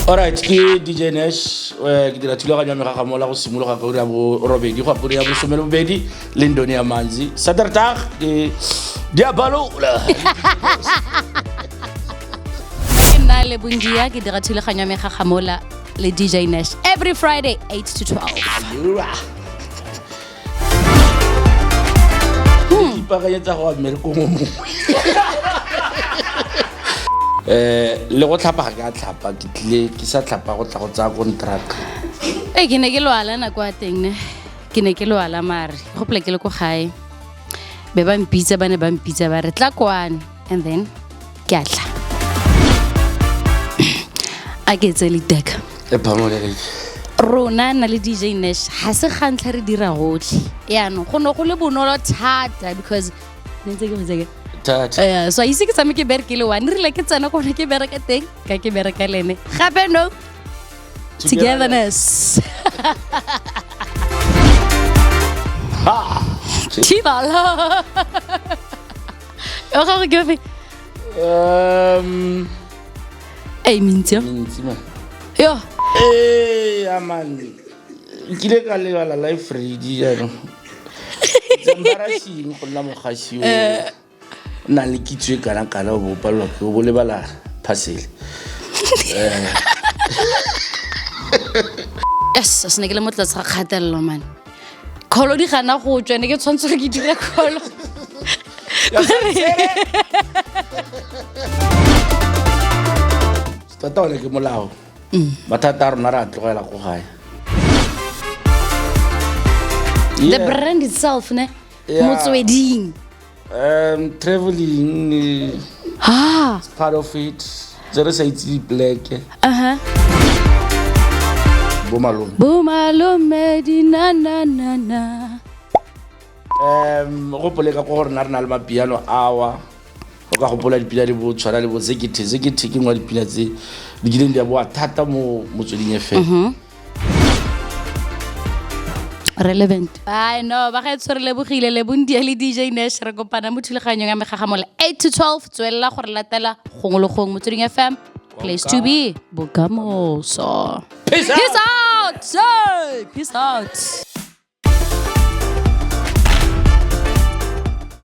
Alright, ke DJ Nash, ke dira thulaganyo ya megagamola go simologa ka ura ya borobedi go ya ura ya bosome le bobedi le Ndone ya Manzi. Saterdag ke Diabalola. Ke nna le Bondia, ke dira thulaganyo ya megagamola le DJ Nash every Friday 8 to 12. Ke ipaakanyetsa go ya mmerekong o mongwe. Le go tlhapa ga ke a tlhapa, ke tlile ke sa tlhapa go tla go tsaya kontraka. Ee, ke ne ke lwala nako ya teng ne. Ke ne ke lwala mare, ke gopola ke le ko gae. Be ba mpitsa, ba ne ba mpitsa ba re tla kwano, and then ke a tla. A ke tse liteka. E phamole. Rona na le DJ Nash ga se gantlha re dira gotlhe. Yaanong go ne go le bonolo thata because ne ntse ke botsa ke Thata. So a ise ke tsamaye ke bereke le one, rile ke tsena kone ke bereka teng, ka ke bereka le ene. Gape no. Togetherness. Ha! Thibala. Yo gago ke ofe? Ei, mentsi yo. Mentsi man. Yo. Ee, aman. Nkile ka lebala life ready jaanong. It's embarrassing go nna mogasi o nang le kitso e kana-kana o bo o palelwa ke o bo lebala parcel. Yes, se ne ke le mo tlase ga kgatelelo man. Kholo di gana go tswa, ne ke tshwanetse gore ke dire kholo. Tota one ke molao. Mathata a rona re a tlogela ko gae. The brand itself ne motsweding. Traveling is part of it. Tse re sa itse dipleke. Bo malome. Bo malome di na na na na. Gopole ka go rena re na le mapiano awa. O ka gopola dipina di bo tshwana le bo Zekethe. Zekethe ke nngwe ya dipina tse di kileng di a boa thata mo Motsweding FM. Relevant. I know, ba ga tshwere lebogile le Bondia le DJ Nash, re kopana mo thulaganyong ya megagamola 8 to 12. Tswelela gore latela gongwe le gongwe Motsweding FM, place to be, bokamoso. Peace out. Peace out. Say, peace out.